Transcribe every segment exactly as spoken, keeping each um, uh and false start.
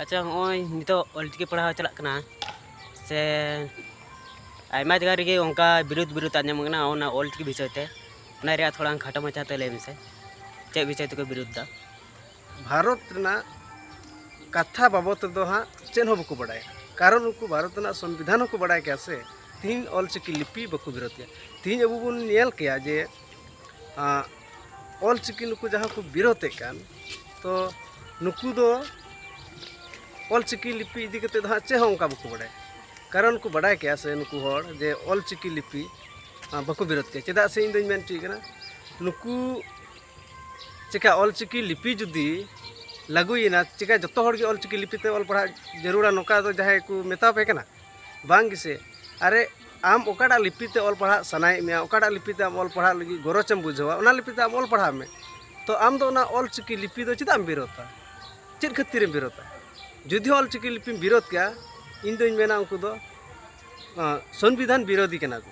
ᱟᱪᱪᱷᱟ, ᱦᱚᱸᱜᱼᱚᱭ ᱱᱤᱛᱚᱜ ᱚᱞᱪᱤᱠᱤ ᱯᱟᱲᱦᱟᱣ ᱪᱟᱞᱟᱜ ᱠᱟᱱᱟ ᱥᱮ ᱟᱭᱢᱟ ᱡᱟᱭᱜᱟ ᱨᱮᱜᱮ ᱚᱱᱠᱟ ᱵᱤᱨᱳᱫ ᱵᱤᱨᱳᱫ ᱟᱸᱡᱚᱢᱚᱜ ᱠᱟᱱᱟ ᱚᱱᱟ ᱚᱞᱪᱤᱠᱤ ᱵᱤᱥᱚᱭ ᱛᱮ, ᱚᱱᱟ ᱨᱮᱭᱟᱜ ᱛᱷᱚᱲᱟ ᱠᱷᱟᱴᱚ ᱢᱟᱪᱷᱟ ᱛᱮ ᱞᱟᱹᱭ ᱢᱮᱥᱮ, ᱪᱮᱫ ᱵᱤᱥᱚᱭ ᱛᱮᱠᱚ ᱵᱤᱨᱳᱫ ᱫᱟ? ᱵᱷᱟᱨᱚᱛ ᱨᱮᱱᱟᱜ ᱠᱟᱛᱷᱟ ᱵᱟᱵᱚᱫ ᱛᱮᱫᱚ ᱦᱟᱸᱜ ᱪᱮᱫ ᱦᱚᱸ ᱵᱟᱠᱚ ᱵᱟᱲᱟᱭᱟ, ᱠᱟᱨᱚᱱ ᱩᱱᱠᱩ ᱵᱷᱟᱨᱚᱛ ᱨᱮᱱᱟᱜ ᱥᱚᱝᱵᱤᱫᱷᱟᱱ ᱦᱚᱸᱠᱚ ᱵᱟᱲᱟᱭ ᱠᱮᱭᱟ ᱥᱮ᱾ ᱛᱤᱦᱤᱧ ᱚᱞᱪᱤᱠᱤ ᱞᱤᱯᱤ ᱵᱟᱠᱚ ᱵᱤᱨᱳᱫ ᱠᱮᱭᱟ᱾ ᱛᱤᱦᱤᱧ ᱟᱵᱚ ᱵᱚᱱ ᱧᱮᱞ ᱠᱮᱭᱟ ᱡᱮ ᱟᱸ, ᱚᱞᱪᱤᱠᱤ ᱱᱩᱠᱩ ᱡᱟᱦᱟᱸ ᱠᱚ ᱵᱤᱨᱳᱫᱮᱫ ᱠᱟᱱ, ᱛᱚ ᱱᱩᱠᱩ ᱫᱚ ᱚᱞᱪᱤᱠᱤ ᱞᱤᱯᱤ ᱤᱫᱤ ᱠᱟᱛᱮ ᱫᱚ ᱦᱟᱸᱜ ᱪᱮᱫ ᱦᱚᱸ ᱚᱱᱠᱟ ᱵᱟᱠᱚ ᱵᱟᱲᱟᱭᱟ᱾ ᱠᱟᱨᱚᱱ ᱠᱚ ᱵᱟᱰᱟᱭ ᱠᱮᱭᱟ ᱥᱮ ᱱᱩᱠᱩ ᱦᱚᱲ ᱡᱮ ᱚᱞᱪᱤᱠᱤ ᱞᱤᱯᱤ ᱟᱸ, ᱵᱟᱠᱚ ᱵᱤᱨᱳᱫ ᱠᱮᱭᱟ᱾ ᱪᱮᱫᱟᱜ ᱥᱮ ᱤᱧ ᱫᱚᱧ ᱢᱮᱱ ᱦᱚᱪᱚᱭᱮᱫ ᱠᱟᱱᱟ, ᱱᱩᱠᱩ ᱪᱮᱠᱟ ᱚᱞᱪᱤᱠᱤ ᱞᱤᱯᱤ ᱡᱩᱫᱤ ᱞᱟᱹᱜᱩᱭᱮᱱᱟ, ᱪᱮᱠᱟ ᱡᱚᱛᱚ ᱦᱚᱲ ᱜᱮ ᱚᱞᱪᱤᱠᱤ ᱞᱤᱯᱤ ᱛᱮ ᱚᱞ ᱯᱟᱲᱦᱟᱜ ᱡᱟᱹᱨᱩᱲᱟ, ᱱᱚᱝᱠᱟ ᱫᱚ ᱡᱟᱦᱟᱸᱭ ᱠᱚ ᱢᱮᱛᱟ ᱯᱮ ᱠᱟᱱᱟ? ᱵᱟᱝ ᱜᱮᱥᱮ᱾ ᱟᱨᱮ, ᱟᱢ ᱚᱠᱟᱴᱟᱜ ᱞᱤᱯᱤ ᱛᱮ ᱚᱞ ᱯᱟᱲᱦᱟᱜ ᱥᱟᱱᱟᱭᱮᱫ ᱢᱮᱭᱟ, ᱚᱠᱟᱴᱟᱜ ᱞᱤᱯᱤ ᱛᱮ ᱟᱢ ᱚᱞ ᱯᱟᱲᱦᱟᱜ ᱞᱟᱹᱜᱤᱫ ᱜᱚᱨᱚᱡᱽ ᱮᱢ ᱵᱩᱡᱷᱟᱹᱣᱟ, ᱚᱱᱟ ᱞᱤᱯᱤ ᱛᱮ ᱟᱢ ᱚᱞ ᱯᱟᱲᱦᱟᱜ ᱢᱮ᱾ ᱛᱚ ᱟᱢ ᱫᱚ ᱚᱱᱟ ᱚᱞᱪᱤᱠᱤ ᱞᱤᱯᱤ ᱫᱚ ᱪᱮᱫᱟᱜ ᱮᱢ ᱵᱤᱨᱳᱫᱟ? ᱪᱮᱫ ᱠᱷᱟᱹᱛᱤᱨ ᱮᱢ ᱵᱤᱨᱳᱫᱟ? ᱡᱩᱫᱤ ᱚᱞᱪᱤᱠᱤ ᱞᱤᱯᱤᱢ ᱵᱤᱨᱳᱫ ᱠᱮᱭᱟ, ᱤᱧ ᱫᱚᱧ ᱢᱮᱱᱟ ᱩᱱᱠᱩ ᱫᱚ, ᱟᱸ, ᱥᱚᱝᱵᱤᱫᱷᱟᱱ ᱵᱤᱨᱳᱫᱷᱤ ᱠᱟᱱᱟ ᱠᱚ᱾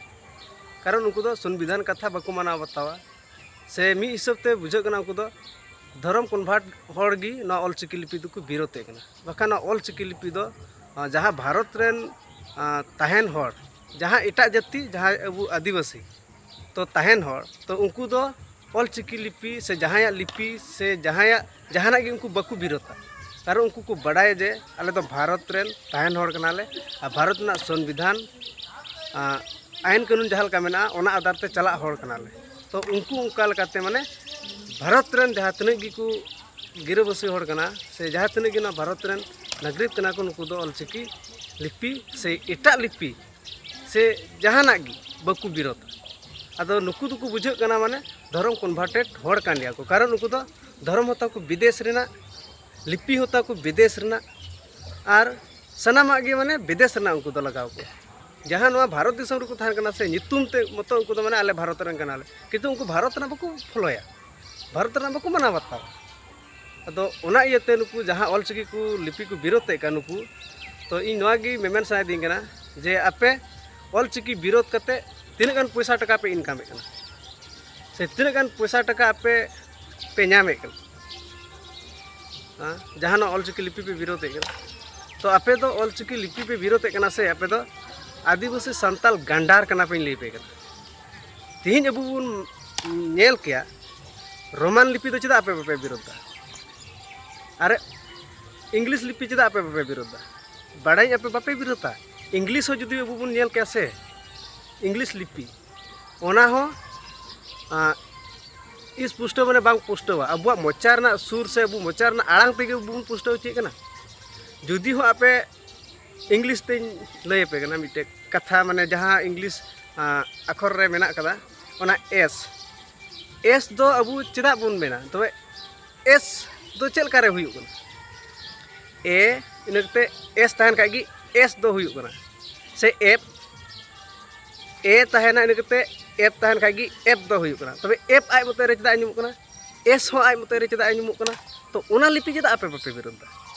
ᱠᱟᱨᱚᱱ ᱩᱱᱠᱩ ᱫᱚ ᱥᱚᱝᱵᱤᱫᱷᱟᱱ ᱠᱟᱛᱷᱟ ᱵᱟᱠᱚ ᱢᱟᱱᱟᱣ ᱵᱟᱛᱟᱣᱟ᱾ ᱥᱮ ᱢᱤᱫ ᱦᱤᱥᱟᱹᱵ ᱛᱮ ᱵᱩᱡᱷᱟᱹᱜ ᱠᱟᱱᱟ, ᱩᱱᱠᱩ ᱫᱚ ᱫᱷᱚᱨᱚᱢ convert ᱦᱚᱲ ᱜᱮ ᱱᱚᱣᱟ ᱚᱞᱪᱤᱠᱤ ᱞᱤᱯᱤ ᱫᱚᱠᱚ ᱵᱤᱨᱳᱫᱮᱫ ᱠᱟᱱᱟ᱾ ᱵᱟᱠᱷᱟᱱ ᱱᱚᱣᱟ ᱚᱞᱪᱤᱠᱤ ᱞᱤᱯᱤ ᱫᱚ, ᱟᱸ, ᱡᱟᱦᱟᱸ ᱵᱷᱟᱨᱚᱛ ᱨᱮᱱ, ᱟᱸ, ᱛᱟᱦᱮᱱ ᱦᱚᱲ, ᱡᱟᱦᱟᱸ ᱮᱴᱟᱜ ᱡᱟᱹᱛᱤ, ᱡᱟᱦᱟᱸᱭ ᱟᱵᱚ ᱟᱹᱫᱤᱵᱟᱹᱥᱤ ᱛᱚ ᱛᱟᱦᱮᱱ ᱦᱚᱲ, ᱛᱚ ᱩᱱᱠᱩ ᱫᱚ ᱚᱞᱪᱤᱠᱤ ᱞᱤᱯᱤ ᱥᱮ ᱡᱟᱦᱟᱸᱭᱟᱜ ᱞᱤᱯᱤ ᱥᱮ ᱡᱟᱦᱟᱸᱭᱟᱜ ᱡᱟᱦᱟᱱᱟᱜ ᱜᱮ ᱩᱱᱠᱩ ᱵᱟᱠᱚ ᱵᱤᱨᱳᱫᱟ᱾ ᱠᱟᱨᱚᱱ ᱩᱱᱠᱩ ᱠᱚ ᱵᱟᱰᱟᱭᱟ ᱡᱮ ᱟᱞᱮ ᱫᱚ ᱵᱷᱟᱨᱚᱛ ᱨᱮᱱ ᱛᱟᱦᱮᱱ ᱦᱚᱲ ᱠᱟᱱᱟᱞᱮ ᱟᱨ ᱵᱷᱟᱨᱚᱛ ᱨᱮᱱᱟᱜ ᱥᱚᱝᱵᱤᱫᱷᱟᱱ, ᱟᱸ, ᱟᱭᱤᱱ ᱠᱟᱹᱱᱩᱱ ᱡᱟᱦᱟᱸ ᱞᱮᱠᱟ ᱢᱮᱱᱟᱜᱼᱟ, ᱚᱱᱟ ᱟᱫᱷᱟᱨ ᱛᱮ ᱪᱟᱞᱟᱜ ᱦᱚᱲ ᱠᱟᱱᱟᱞᱮ᱾ ᱛᱚ ᱩᱱᱠᱩ ᱚᱱᱠᱟ ᱞᱮᱠᱟᱛᱮ ᱢᱟᱱᱮ ᱵᱷᱟᱨᱚᱛ ᱨᱮᱱ ᱡᱟᱦᱟᱸ ᱛᱤᱱᱟᱹᱜ ᱜᱮᱠᱚ ᱜᱤᱨᱟᱹᱵᱟᱹᱥᱤ ᱦᱚᱲ ᱠᱟᱱᱟ ᱥᱮ ᱡᱟᱦᱟᱸ ᱛᱤᱱᱟᱹᱜ ᱜᱮ ᱱᱚᱣᱟ ᱵᱷᱟᱨᱚᱛ ᱨᱮᱱ ᱱᱟᱜᱚᱨᱤᱠ ᱠᱟᱱᱟ ᱠᱚ, ᱱᱩᱠᱩ ᱫᱚ ᱚᱞᱪᱤᱠᱤ ᱞᱤᱯᱤ ᱥᱮ ᱮᱴᱟᱜ ᱞᱤᱯᱤ ᱥᱮ ᱡᱟᱦᱟᱱᱟᱜ ᱜᱮ ᱵᱟᱠᱚ ᱵᱤᱨᱳᱫᱟ᱾ ᱟᱫᱚ ᱱᱩᱠᱩ ᱫᱚᱠᱚ ᱵᱩᱡᱷᱟᱹᱜ ᱠᱟᱱᱟ ᱢᱟᱱᱮ ᱫᱷᱚᱨᱚᱢ converted ᱦᱚᱲ ᱠᱟᱱ ᱜᱮᱭᱟ ᱠᱚ, ᱠᱟᱨᱚᱱ ᱩᱱᱠᱩ ᱫᱚ ᱫᱷᱚᱨᱚᱢ ᱦᱚᱸ ᱛᱟᱠᱚ ᱵᱤᱫᱮᱥ ᱨᱮᱱᱟᱜ, ᱞᱤᱯᱤ ᱦᱚᱸ ᱛᱟᱠᱚ ᱵᱤᱫᱮᱥ ᱨᱮᱱᱟᱜ, ᱟᱨ ᱥᱟᱱᱟᱢᱟᱜ ᱜᱮ ᱢᱟᱱᱮ ᱵᱤᱫᱮᱥ ᱨᱮᱱᱟᱜ ᱩᱱᱠᱩ ᱫᱚ ᱞᱟᱜᱟᱣ ᱠᱚᱣᱟ᱾ ᱡᱟᱦᱟᱸ ᱱᱚᱣᱟ ᱵᱷᱟᱨᱚᱛ ᱫᱤᱥᱚᱢ ᱨᱮᱠᱚ ᱛᱟᱦᱮᱱ ᱠᱟᱱᱟ ᱥᱮ, ᱧᱩᱛᱩᱢ ᱛᱮ ᱢᱚᱛᱚ ᱩᱱᱠᱩ ᱫᱚ ᱢᱟᱱᱮ ᱟᱞᱮ ᱵᱷᱟᱨᱚᱛ ᱨᱮᱱ ᱠᱟᱱᱟᱞᱮ, ᱠᱤᱱᱛᱩ ᱩᱱᱠᱩ ᱵᱷᱟᱨᱚᱛ ᱨᱮᱱᱟᱜ ᱵᱟᱠᱚ ᱯᱷᱚᱞᱳᱭᱟ, ᱵᱷᱟᱨᱚᱛ ᱨᱮᱱᱟᱜ ᱵᱟᱠᱚ ᱢᱟᱱᱟᱣ ᱵᱟᱛᱟᱣᱟ᱾ ᱟᱫᱚ ᱚᱱᱟ ᱤᱭᱟᱹᱛᱮ ᱱᱩᱠᱩ ᱡᱟᱦᱟᱸ ᱚᱞᱪᱤᱠᱤ ᱠᱚ ᱞᱤᱯᱤ ᱠᱚ ᱵᱤᱨᱳᱫᱮᱫ ᱠᱟᱱ ᱱᱩᱠᱩ, ᱛᱚ ᱤᱧ ᱱᱚᱣᱟ ᱜᱮ ᱢᱮᱢᱮᱱ ᱥᱟᱱᱟᱭᱮᱫᱤᱧ ᱠᱟᱱᱟ ᱡᱮ ᱟᱯᱮ ᱚᱞᱪᱤᱠᱤ ᱵᱤᱨᱳᱫ ᱠᱟᱛᱮ ᱛᱤᱱᱟᱹᱜ ᱜᱟᱱ ᱯᱚᱭᱥᱟ ᱴᱟᱠᱟ ᱯᱮ ᱤᱱᱠᱟᱢᱮᱫ ᱠᱟᱱᱟ ᱥᱮ ᱛᱤᱱᱟᱹᱜ ᱜᱟᱱ ᱯᱚᱭᱥᱟ ᱴᱟᱠᱟ ᱟᱯᱮ ᱯᱮ ᱧᱟᱢᱮᱫ ᱠᱟᱱᱟ? ᱡᱟᱦᱟᱱᱟᱜ ᱚᱞᱪᱤᱠᱤ ᱞᱤᱯᱤ ᱯᱮ ᱵᱤᱨᱳᱫᱮᱫ ᱠᱟᱱᱟ᱾ ᱛᱚ ᱟᱯᱮ ᱫᱚ ᱚᱞᱪᱤᱠᱤ ᱞᱤᱯᱤ ᱯᱮ ᱵᱤᱨᱳᱫᱮᱫ ᱠᱟᱱᱟ ᱥᱮ ᱟᱯᱮ ᱫᱚ ᱟᱹᱫᱤᱵᱟᱹᱥᱤ ᱥᱟᱱᱛᱟᱞ ᱜᱟᱱᱰᱟᱨ ᱠᱟᱱᱟ ᱯᱮᱧ ᱞᱟᱹᱭ ᱯᱮ ᱠᱟᱱᱟ᱾ ᱛᱮᱦᱮᱧ ᱟᱵᱚ ᱵᱚᱱ ᱧᱮᱞ ᱠᱮᱭᱟ, ᱨᱳᱢᱟᱱ ᱞᱤᱯᱤ ᱫᱚ ᱪᱮᱫᱟᱜ ᱟᱯᱮ ᱵᱟᱯᱮ ᱵᱤᱨᱳᱫ ᱫᱟ? ᱟᱨ ᱤᱝᱞᱤᱥ ᱞᱤᱯᱤ ᱪᱮᱫᱟᱜ ᱟᱯᱮ ᱵᱟᱯᱮ ᱵᱤᱨᱳᱫ ᱫᱟ? ᱵᱟᱲᱟᱭᱟᱹᱧ ᱟᱯᱮ ᱵᱟᱯᱮ ᱵᱤᱨᱳᱫᱟ᱾ ᱤᱝᱞᱤᱥ ᱦᱚᱸ ᱡᱩᱫᱤ ᱟᱵᱚ ᱵᱚᱱ ᱧᱮᱞ ᱠᱮᱭᱟ ᱥᱮ, ᱤᱝᱞᱤᱥ ᱞᱤᱯᱤ, ᱚᱱᱟ ᱦᱚᱸ ᱤᱥᱯᱩᱥᱴᱟᱹ ᱢᱟᱱᱮ ᱵᱟᱝ ᱯᱩᱥᱴᱟᱹᱣᱟ᱾ ᱟᱵᱚᱣᱟᱜ ᱢᱚᱪᱟ ᱨᱮᱱᱟᱜ ᱥᱩᱨ ᱥᱮ ᱟᱵᱚ ᱢᱚᱪᱟ ᱨᱮᱱᱟᱜ ᱟᱲᱟᱝ ᱛᱮᱜᱮ ᱵᱚᱱ ᱯᱩᱥᱴᱟᱹᱣ ᱦᱚᱪᱚᱭᱮᱫ ᱠᱟᱱᱟ᱾ ᱡᱩᱫᱤ ᱦᱚᱸ ᱟᱯᱮ ᱤᱝᱞᱤᱥ ᱛᱮᱧ ᱞᱟᱹᱭ ᱟᱯᱮ ᱠᱟᱱᱟ ᱢᱤᱫᱴᱮᱡ ᱠᱟᱛᱷᱟ, ᱢᱟᱱᱮ ᱡᱟᱦᱟᱸ ᱤᱝᱞᱤᱥ ᱟᱠᱷᱚᱨ ᱨᱮ ᱢᱮᱱᱟᱜ ᱠᱟᱫᱟ, ᱚᱱᱟ ᱮᱥ, ᱮᱥ ᱫᱚ ᱟᱵᱚ ᱪᱮᱫᱟᱜ ᱵᱚᱱ ᱢᱮᱱᱟ? ᱛᱚᱵᱮ ᱮᱥ ᱫᱚ ᱪᱮᱫ ᱞᱮᱠᱟᱨᱮ ᱦᱩᱭᱩᱜ ᱠᱟᱱᱟ? ᱮ ᱤᱱᱟᱹ ᱠᱟᱛᱮ ᱮᱥ ᱛᱟᱦᱮᱱ ᱠᱷᱟᱡ ᱜᱮ ᱮᱥ ᱫᱚ ᱦᱩᱭᱩᱜ ᱠᱟᱱᱟ, ᱥᱮ ᱮᱯ, ᱮ ᱛᱟᱦᱮᱱᱟ ᱤᱱᱟᱹ ᱠᱟᱛᱮ ᱮᱯ ᱛᱟᱦᱮᱱ ᱠᱷᱟᱡ ᱜᱮ ᱮᱯ ᱫᱚ ᱦᱩᱭᱩᱜ ᱠᱟᱱᱟ᱾ ᱛᱚᱵᱮ ᱮᱯ ᱟᱡ ᱢᱚᱛᱚ ᱨᱮ ᱪᱮᱫᱟᱜ ᱟᱸᱡᱚᱢᱚᱜ ᱠᱟᱱᱟ? ᱮᱥ ᱦᱚᱸ ᱟᱡ ᱢᱚᱛᱚ ᱨᱮ ᱪᱮᱫᱟᱜ ᱟᱸᱡᱚᱢᱚᱜ ᱠᱟᱱᱟ? ᱛᱚ ᱚᱱᱟ ᱞᱤᱯᱤ ᱪᱮᱫᱟᱜ ᱟᱯᱮ ᱵᱟᱯᱮ ᱵᱤᱨᱳᱫ ᱫᱟ?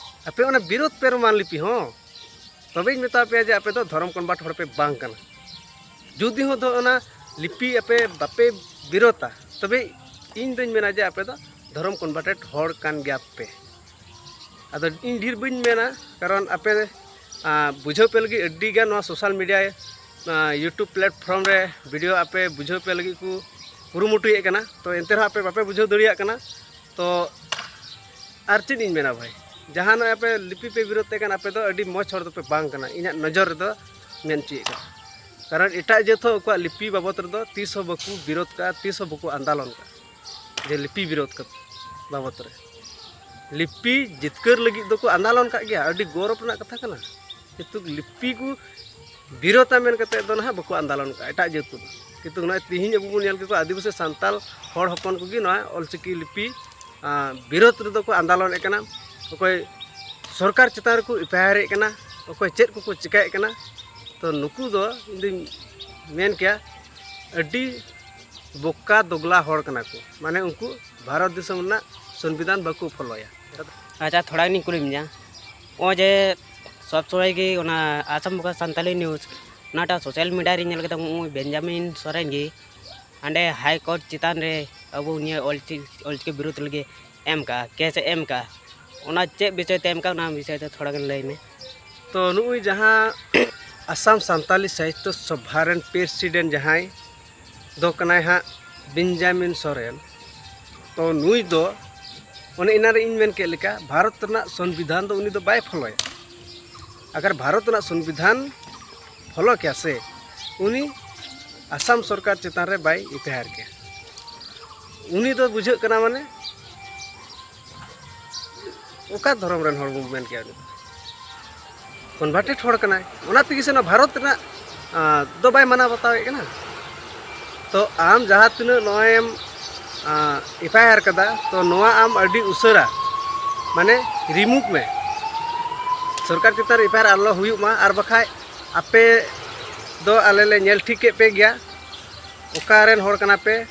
ᱟᱯᱮ ᱚᱱᱟ ᱵᱤᱨᱳᱫ ᱯᱮ ᱨᱳᱢᱟᱱ ᱞᱤᱯᱤ ᱦᱚᱸ, ᱛᱚᱵᱮᱧ ᱢᱮᱛᱟ ᱯᱮᱭᱟ ᱡᱮ ᱟᱯᱮ ᱫᱚ ᱫᱷᱚᱨᱚᱢ ᱠᱚᱱᱵᱷᱟᱨᱴ ᱦᱚᱲ ᱯᱮ ᱵᱟᱝ ᱠᱟᱱᱟ᱾ ᱡᱩᱫᱤ ᱦᱚᱸ ᱫᱚ ᱚᱱᱟ ᱞᱤᱯᱤ ᱟᱯᱮ ᱵᱟᱯᱮ ᱵᱤᱨᱳᱫᱟ, ᱛᱚᱵᱮ ᱤᱧ ᱫᱚᱧ ᱢᱮᱱᱟ ᱡᱮ ᱟᱯᱮ ᱫᱚ ᱫᱷᱚᱨᱚᱢ ᱠᱚᱱᱵᱷᱟᱨᱴᱮᱰ ᱦᱚᱲ ᱠᱟᱱ ᱜᱮᱭᱟ ᱯᱮ᱾ ᱟᱫᱚ ᱤᱧ ᱰᱷᱮᱨ ᱵᱟᱹᱧ ᱢᱮᱱᱟ, ᱠᱟᱨᱚᱱ ᱟᱯᱮ ᱵᱩᱡᱷᱟᱹᱣ ᱯᱮ ᱞᱟᱹᱜᱤᱫ ᱟᱹᱰᱤ ᱜᱟᱱ ᱱᱚᱣᱟ ᱥᱳᱥᱟᱞ ᱢᱤᱰᱤᱭᱟ, ᱭᱩᱴᱩᱵᱽ ᱯᱞᱟᱴᱯᱷᱚᱨᱢ ᱨᱮ ᱵᱷᱤᱰᱤᱭᱳ ᱟᱯᱮ ᱵᱩᱡᱷᱟᱹᱣ ᱯᱮ ᱞᱟᱹᱜᱤᱫ ᱠᱚ ᱠᱩᱨᱩᱢᱩᱴᱩᱭᱮᱫ ᱠᱟᱱᱟ᱾ ᱛᱚ ᱮᱱᱛᱮ ᱨᱮᱦᱚᱸ ᱟᱯᱮ ᱵᱟᱯᱮ ᱵᱩᱡᱷᱟᱹᱣ ᱫᱟᱲᱮᱭᱟᱜ ᱠᱟᱱᱟ᱾ ᱛᱚ ᱟᱨ ᱪᱮᱫ ᱤᱧ ᱢᱮᱱᱟ ᱵᱷᱟᱭ, ᱡᱟᱦᱟᱸ ᱱᱚᱜᱼᱚᱭ ᱟᱯᱮ ᱞᱤᱯᱤ ᱯᱮ ᱵᱤᱨᱳᱫ ᱛᱮ ᱠᱟᱱ, ᱟᱯᱮ ᱫᱚ ᱟᱹᱰᱤ ᱢᱚᱡᱽ ᱦᱚᱲ ᱫᱚᱯᱮ ᱵᱟᱝ ᱠᱟᱱᱟ ᱤᱧᱟᱹᱜ ᱱᱚᱡᱚᱨ ᱨᱮᱫᱚ ᱢᱮᱱ ᱦᱚᱪᱚᱭᱮᱫ ᱠᱟᱱᱟ᱾ ᱠᱟᱨᱚᱱ ᱮᱴᱟᱜ ᱡᱟᱹᱛ ᱦᱚᱸ ᱟᱠᱚᱣᱟᱜ ᱞᱤᱯᱤ ᱵᱟᱵᱚᱛ ᱨᱮᱫᱚ ᱛᱤᱥ ᱦᱚᱸ ᱵᱟᱠᱚ ᱵᱤᱨᱳᱫ ᱠᱟᱜᱼᱟ, ᱛᱤᱥ ᱦᱚᱸ ᱵᱟᱠᱚ ᱟᱱᱫᱳᱞᱚᱱ ᱠᱟᱜᱼᱟ ᱡᱮ ᱞᱤᱯᱤ ᱵᱤᱨᱳᱫ ᱠᱟᱛᱮ ᱵᱟᱵᱚᱛ ᱨᱮ᱾ ᱞᱤᱯᱤ ᱡᱤᱛᱠᱟᱹᱨ ᱞᱟᱹᱜᱤᱫ ᱫᱚᱠᱚ ᱟᱱᱫᱳᱞᱚᱱ ᱠᱟᱜ ᱜᱮᱭᱟ, ᱟᱹᱰᱤ ᱜᱚᱨᱚᱵᱽ ᱨᱮᱱᱟᱜ ᱠᱟᱛᱷᱟ ᱠᱟᱱᱟ᱾ ᱠᱤᱱᱛᱩ ᱞᱤᱯᱤ ᱠᱚ ᱵᱤᱨᱳᱫᱟ ᱢᱮᱱ ᱠᱟᱛᱮ ᱫᱚ ᱱᱟᱦᱟᱜ ᱵᱟᱠᱚ ᱟᱱᱫᱳᱞᱚᱱ ᱠᱟᱜᱼᱟ ᱮᱴᱟᱜ ᱡᱟᱹᱛ ᱠᱚᱫᱚ᱾ ᱠᱤᱱᱛᱩ ᱱᱚᱜᱼᱚᱭ ᱛᱮᱦᱮᱧ ᱟᱵᱚ ᱵᱚᱱ ᱧᱮᱞ ᱠᱮᱫ ᱠᱚᱣᱟ ᱟᱹᱫᱤᱵᱟᱹᱥᱤ ᱥᱟᱱᱛᱟᱞ ᱦᱚᱲ ᱦᱚᱯᱚᱱ ᱠᱚᱜᱮ ᱱᱚᱣᱟ ᱚᱞᱪᱤᱠᱤ ᱞᱤᱯᱤ ᱵᱤᱨᱳᱫ ᱨᱮᱫᱚ ᱠᱚ ᱟᱱᱫᱳᱞᱚᱱᱮᱫ ᱠᱟᱱᱟ, ᱚᱠᱚᱭ ᱥᱚᱨᱠᱟᱨ ᱪᱮᱛᱟᱱ ᱨᱮᱠᱚ ᱮᱯᱷ ᱟᱭ ᱟᱨ ᱮᱫ ᱠᱟᱱᱟ, ᱚᱠᱚᱭ ᱪᱮᱫ ᱠᱚᱠᱚ ᱪᱤᱠᱟᱹᱭᱮᱫ ᱠᱟᱱᱟ᱾ ᱛᱚ ᱱᱩᱠᱩ ᱫᱚ ᱤᱧ ᱫᱩᱧ ᱢᱮᱱ ᱠᱮᱭᱟ ᱟᱹᱰᱤ ᱵᱚᱠᱟ ᱫᱚᱜᱽᱞᱟ ᱦᱚᱲ ᱠᱟᱱᱟ ᱠᱚ, ᱢᱟᱱᱮ ᱩᱱᱠᱩ ᱵᱷᱟᱨᱚᱛ ᱫᱤᱥᱚᱢ ᱨᱮᱱᱟᱜ ᱥᱚᱝᱵᱤᱫᱷᱟᱱ ᱵᱟᱠᱚ ᱯᱷᱳᱞᱳᱭᱟ᱾ ᱟᱪᱪᱷᱟ, ᱛᱷᱚᱲᱟ ᱜᱟᱱᱤᱧ ᱠᱩᱞᱤ ᱢᱮᱭᱟ, ᱱᱚᱜᱼᱚᱭ ᱡᱮ ᱥᱚᱵ ᱥᱚᱢᱚᱭ ᱜᱮ ᱚᱱᱟ ᱟᱥᱟᱢ ᱵᱚᱠᱟ ᱥᱟᱱᱛᱟᱞᱤ ᱱᱤᱭᱩᱡᱽ, ᱚᱱᱟᱴᱟᱜ ᱥᱳᱥᱟᱞ ᱢᱤᱰᱤᱭᱟ ᱨᱮ ᱧᱮᱞ ᱠᱮᱫᱟ, ᱩᱱᱤ ᱵᱮᱧᱡᱟᱢᱤᱱ ᱥᱚᱨᱮᱱ ᱜᱮ ᱦᱟᱸᱰᱮ ᱦᱟᱭ ᱠᱳᱨᱴ ᱪᱮᱛᱟᱱ ᱨᱮ ᱟᱵᱚ ᱱᱤᱭᱟᱹ ᱚᱞᱪᱤᱠᱤ, ᱚᱞᱪᱤᱠᱤ ᱵᱤᱨᱩᱫᱽ ᱞᱟᱹᱜᱤᱫ ᱮᱢ ᱠᱟᱜᱼᱟ, ᱠᱮᱥ ᱮ ᱮᱢ ᱠᱟᱜᱼᱟ᱾ ᱚᱱᱟ ᱪᱮᱫ ᱵᱤᱥᱚᱭ ᱛᱮ ᱮᱢ ᱠᱟᱜ, ᱚᱱᱟ ᱵᱤᱥᱚᱭ ᱛᱮ ᱛᱷᱚᱲᱟ ᱜᱟᱱ ᱞᱟᱹᱭ ᱢᱮ᱾ ᱛᱚ ᱱᱩᱜᱼᱩᱭ ᱡᱟᱦᱟᱸ ᱟᱥᱟᱢ ᱥᱟᱱᱛᱟᱞᱤ ᱥᱟᱦᱤᱛᱛᱚ ᱥᱚᱵᱷᱟ ᱨᱮᱱ ᱯᱨᱮᱥᱤᱰᱮᱱᱴ ᱡᱟᱦᱟᱸᱭ ᱫᱚ ᱠᱟᱱᱟᱭ ᱦᱟᱸᱜ ᱵᱮᱧᱡᱟᱢᱤᱱ ᱥᱚᱨᱮᱱ, ᱛᱚ ᱱᱩᱭ ᱫᱚ ᱚᱱᱮ ᱮᱱᱟᱱ ᱨᱮ ᱤᱧ ᱢᱮᱱ ᱠᱮᱫ ᱞᱮᱠᱟ ᱵᱷᱟᱨᱚᱛ ᱨᱮᱱᱟᱜ ᱥᱚᱝᱵᱤᱫᱷᱟᱱ ᱫᱚ ᱩᱱᱤ ᱫᱚ ᱵᱟᱭ ᱯᱷᱚᱞᱳᱭᱟ᱾ ᱟᱜᱟᱨ ᱵᱷᱟᱨᱚᱛ ᱨᱮᱱᱟᱜ ᱥᱚᱝᱵᱤᱫᱷᱟᱱ ᱯᱷᱚᱞᱳ ᱠᱮᱭᱟ ᱥᱮ, ᱩᱱᱤ ᱟᱥᱟᱢ ᱥᱚᱨᱠᱟᱨ ᱪᱮᱛᱟᱱ ᱨᱮ ᱵᱟᱭ ᱮᱯᱷ ᱟᱭ ᱟᱨ ᱠᱮᱭᱟ᱾ ᱩᱱᱤ ᱫᱚ ᱵᱩᱡᱷᱟᱹᱜ ᱠᱟᱱᱟ ᱢᱟᱱᱮ ᱚᱠᱟ ᱫᱷᱚᱨᱚᱢ ᱨᱮᱱ ᱦᱚᱲ ᱵᱚᱱ ᱢᱮᱱ ᱠᱮᱭᱟ, ᱩᱱᱤ ᱫᱚ ᱠᱚᱱᱵᱷᱟᱨᱴᱮᱰ ᱦᱚᱲ ᱠᱟᱱᱟᱭ᱾ ᱚᱱᱟ ᱛᱮᱜᱮ ᱥᱮ ᱱᱚᱣᱟ ᱵᱷᱟᱨᱚᱛ ᱨᱮᱱᱟᱜ ᱟᱸ, ᱫᱚ ᱵᱟᱭ ᱢᱟᱱᱟᱣ ᱵᱟᱛᱟᱣᱮᱫ ᱠᱟᱱᱟ᱾ ᱛᱚ ᱟᱢ ᱡᱟᱦᱟᱸ ᱛᱤᱱᱟᱹᱜ ᱱᱚᱜᱼᱚᱭ ᱮᱢ ᱮᱯᱷ ᱟᱭ ᱟᱨ ᱠᱟᱫᱟ, ᱛᱚ ᱱᱚᱣᱟ ᱟᱢ ᱟᱹᱰᱤ ᱩᱥᱟᱹᱨᱟ ᱢᱟᱱᱮ ᱨᱤᱢᱩᱵᱷ ᱢᱮ᱾ ᱥᱚᱨᱠᱟᱨ ᱪᱮᱛᱟᱱ ᱨᱮ ᱮᱯᱷ ᱟᱭ ᱟᱨ ᱟᱞᱚ ᱦᱩᱭᱩᱜ ᱢᱟ, ᱟᱨ ᱵᱟᱠᱷᱟᱡ ᱟᱯᱮ ᱫᱚ ᱟᱞᱮ ᱞᱮ ᱧᱮᱞ ᱴᱷᱤᱠ ᱠᱮᱫ ᱯᱮ ᱜᱮᱭᱟ, ᱚᱠᱟ ᱨᱮᱱ ᱦᱚᱲ ᱠᱟᱱᱟ ᱯᱮ,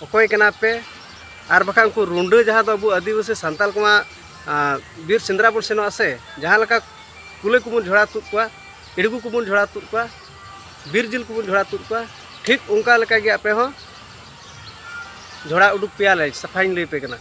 ᱚᱠᱚᱭ ᱠᱟᱱᱟ ᱯᱮ᱾ ᱟᱨ ᱵᱟᱠᱷᱟᱡ ᱩᱱᱠᱩ ᱨᱩᱸᱰᱟᱹ ᱡᱟᱦᱟᱸ ᱫᱚ ᱟᱵᱚ ᱟᱹᱫᱤᱵᱟᱹᱥᱤ ᱥᱟᱱᱛᱟᱞ ᱠᱚᱢᱟ, ᱟᱸ, ᱵᱤᱨ ᱥᱮᱸᱫᱽᱨᱟ ᱵᱚᱱ ᱥᱮᱱᱚᱜᱼᱟ ᱥᱮ, ᱡᱟᱦᱟᱸ ᱞᱮᱠᱟ ᱠᱩᱞᱟᱹᱭ ᱠᱚᱵᱚᱱ ᱡᱷᱚᱲᱟ ᱛᱩᱫ ᱠᱚᱣᱟ, ᱤᱲᱜᱩ ᱠᱚᱵᱚᱱ ᱡᱷᱚᱲᱟ ᱛᱩᱫ ᱠᱚᱣᱟ, ᱵᱤᱨ ᱡᱤᱞ ᱠᱚᱵᱚᱱ ᱡᱷᱚᱲᱟ ᱛᱩᱫ ᱠᱚᱣᱟ, ᱴᱷᱤᱠ ᱚᱱᱠᱟ ᱞᱮᱠᱟ ᱜᱮ ᱟᱯᱮ ᱦᱚᱸ ᱡᱷᱚᱲᱟ ᱩᱰᱩᱠ ᱯᱮᱭᱟᱞᱮ, ᱥᱟᱯᱷᱟᱧ ᱞᱟᱹᱭ ᱯᱮ ᱠᱟᱱᱟ᱾